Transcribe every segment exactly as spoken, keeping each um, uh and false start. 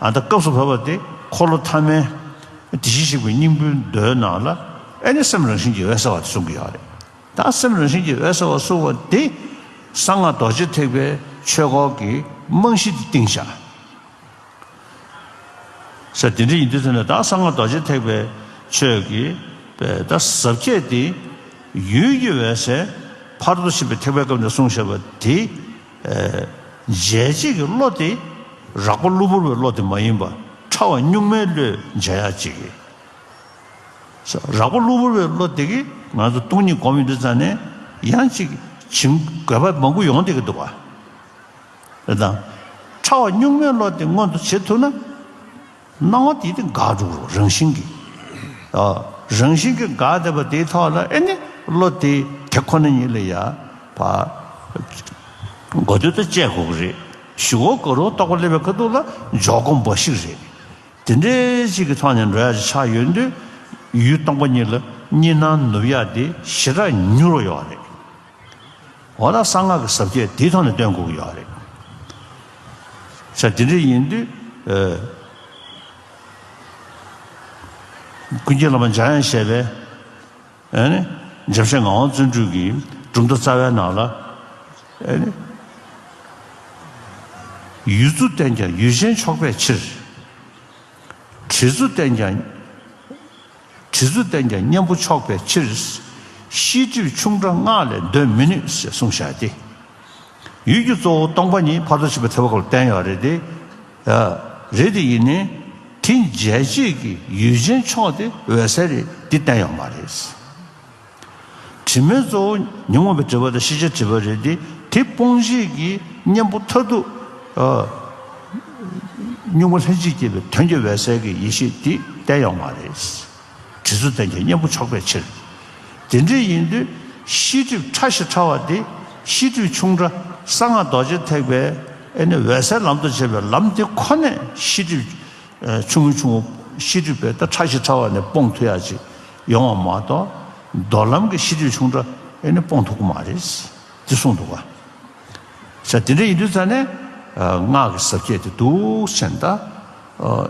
ཨ་ད་སྐབས་སུ་བབས་པ་དེ་འཁོར་ལོ་ཐ་མའི་དེ་བཞིན་གཤེགས་པའི་སྙིང་པོའི་མདོའི་ནང་ལ་ཨེ་ནི་སེམས་རང་བཞིན་གྱིས་འོད་གསལ་བ་དེ་གསུང་གི་ཡོད་རེད། ད་སེམས་རང་བཞིན་གྱིས་འོད་གསལ་བ་གསུང་བ་དེ་གསང་སྔགས་རྡོ་རྗེ་ཐེག་པའི་ཆོས་སྐོར་གྱི་རྨང་གཞི་དེ་བཏིང་བཞག་ས། དེ་འདྲ་ཡིན་དུས་ཙམ་ན་ད་གསང་སྔགས་རྡོ་རྗེ་ཐེག་པའི་ཆོས་ཀྱི་པའི་ད་ཟབ་ཁྱད་དེ་ཡུལ་གྱི་འོད་གསལ་ཕ་རོལ་ཏུ་ཕྱིན་པའི་ཐེག་པའི་སྐབས་ནས་གསུངས་བཞག་པ་དེ། འཇལ་བྱེད་ཀྱི་བློ་དེ་རགས་པ་གློ་བུར་བའི་བློ་དེ་མ་ཡིན་པ་ཕྲ་བ་གཉུག་མའི་བློས་འཇལ་ཡག་ཅིག་གི། རགས་པ་གློ་བུར་བའི་བློ་དེ་གིས་ང་ཚོ་སྟོང་ཉིད་སྒོམ་ཡོང་དུས་ཙམ་ནས་ཡང་ཅིག་བྱིང་དགོས་པ་མང་པོ་ཡོང་བསྡད་ཀྱི་འདུག་པ། རེད་དང་། ཕྲ་བ་གཉུག་མའི་བློ་དེ་མངོན་དུ་བྱེད་ཐུབ་ན། སྣང་བ་དེ་དེ་འགག་འགྲོ་གི་རེད། རང་བཞིན་གྱིས། ཨ། རང་བཞིན་གྱིས་འགག་བསྡད་པ་དེའི་ཐོག་ལ་ཨེ་ནི་བློ་དེ་དེ་ཁོ་ན་ཉིད་ལ་ཡ་བ། གོ་ཐོས་དེ་བཅད་དགོས་ཀྱི་རེད། ཞི་བ་གོ་རུ་རྟོགས་པ་སླེབས་པའི་ཁ་ཐུག་ལ་འཇོག་སྒོམ་འབའ་ཞིག་རེད། དེ་འདྲའི་ཞིག་གི་ཐོག་ནས་འགྲོ་ཡ་ཞིག་ཆགས་ཡོང་དུས་ཡུལ་སྟོང་པ་ཉིད་ལ་གཉིད་སྣང་ནུབ་ཡ་དེ་ཞེ་དྲག་མྱུར་བ་ཡོད་རེད། འོ་ན་གསང་སྔགས་ཀྱི་ཟབ་ཁྱད་དེའི་ཐོག་ནས་སྟོན་དགོས་ཀྱི་ཡོད་རེད། ས་དེ་འདྲ་ཡིན་དུས། ཨ། ཀུན་མཁྱེན་བླ་མ་འཇམ་དབྱངས་བཞད་པའི། ཨ་ནི། འཇམ་བཤད་ངག་དབང་བརྩོན་འགྲུས་ཀྱི་གྲུབ་མཐའ་རྩ་བའི་ནང་ལ། ཨ་ནི། ཡུལ་རྫུ་བསྟན་ཀྱང་ཡུལ་ཅན་ཆོག་པའི་ཕྱིར། དྲི་རྫུ་བསྟན་ཀྱང་། དྲི་རྫུ་བསྟན་ཀྱང་གཉེན་པོ་ཆོག་པའི་ཕྱིར། ཤེས་སྒྲིབ་ཆུང་ཕྲ་སྔགས་ལས་འདོད་མི་ནུས་ཞེས་གསུངས་བཞག་སྟེ། ཡུལ་གྱི་གཙོ་བོ་སྟོང་པ་ཉིད་ཕར་ཚུར་ཕྱིན་པའི་ཐེག་པ་སྐོར་བསྟན་ཡོད་རེད་དེ། ཨ། རེད་དེ་ཡིན་ནའི། དེ་འཇལ་བྱེད་ཀྱི་ཡུལ་ཅན་ཕྱོགས་དེ་འོད་གསལ་རེད་དེ་བསྟན་ཡོད་མ་རེད། དྲི་མའི་གཙོ་བོ་ཉོན་མོངས་པའི་དྲི་བ་དང་ཤེས་བྱའི་དྲི་བ་རེད་དེ། དེ་སྤོང་བྱེད་ཀྱི་གཉེན་པོ་མཐར་ཐུག་ཨ། གཉུག་མ་ལྷན་ཅིག་སྐྱེས་པའི་དོན་གྱི་འོད་གསལ་གྱི་ཡེ་ཤེས་དེ་བསྟན་ཡོད་མ་རེད། དྲི་རྫུ་བསྟན་ཀྱང་གཉེན་པོ་ཆོག་པའི་ཕྱིར། དེ་འདྲ་ཡིན་དུས་ཤེས་སྒྲིབ་ཕྲ་ཞིང་ཕྲ་བ་དེ་ཤེས་སྒྲིབ་ཆུང་ཕྲ་གསང་སྔགས་རྡོ་རྗེ་ཐེག་པའི་ཨེ་ནི་འོད་གསལ་ལམ་དུ་བྱེད་པའི་ལམ་དེ་ཁོ་ནས་ཤེས་སྒྲིབ་ཆུང་ངུ་ཆུང་ངུ་ཤེས་སྒྲིབ་པའི་ད་ཕྲ་ཞིང་ཕྲ་བ་ནས་སྤོང་ཐུབ་ཡག་ཅིག་ཡོང་བ་མ་གཏོགས་མདོ་ལམ་གྱི་ཤེས་སྒྲིབ་ཆུང་ཕྲ་ཨེ་ནི་སྤོང་ཐུབ་ཀྱི་མ་རེད། དེ་གསུངས་འདུག་ག་ས་དེ་འདྲ་ཡིན་དུས་ཙང་ནས། ཨ། སྔགས་ཀྱི་ཟབ་ཁྱད་དེ་འདུག་ཟེར་ན་ད།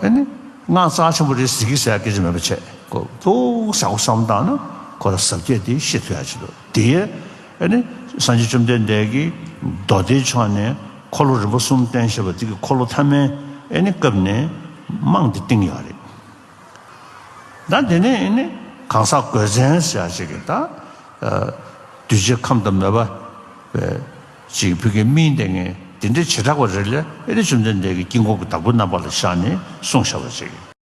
ཨ་ནི། སྔགས་རྩ་ཆེན་པོ་རེད་ཟེར་གྱི་ཟེར་ཡ་སྐད་ཆ་མེད་པ་བྱས། ཁོ་འདུག་ཟེར་ཁོ་བསམ་བཏང་ན་ཁོ་ལ་ཟབ་ཁྱད་དེ་ཤེས་ཐུབ་ཡ་ཅིག་འདུག་དེ་ཡས། ཨ་ནི། སངས་རྒྱས་བཅོམ་ལྡན་འདས་ཀྱིས་མདོ་སྡེའི་ཕྱོགས་ནས་འཁོར་ལོ་རིམ་པ་གསུམ་བསྟན་བཞག་པ་དེ་གི་འཁོར་ལོ་ཐ་མའི་ཨ་ནི་སྐབས་ནས་རྨང་དེ་བཏིང་ཡོད་རེད། ད་དེ་ནས་ཨེ་ནི་གང་ཟག་དགོས་མཚན་ཟེར་ཡ་ཅིག་གི་ད། ཨ། གདུལ་བྱའི་ཁམས་དང་མོས་པ་བའི་ཅིག་བུ་གའི་སྨིན་དེ་ངས་དེ་འདྲའི་བྱེ་བྲག་པ་རེ་ལས་ཨེ་ནི་བཅོམ་ལྡན་འདས་ཀྱི་དཀྱིལ་འཁོར་གྱི་བདག་པོའི་རྣམ་པ་ལ་བཞག་ནས་གསུངས་བཞག་པ་ཅིག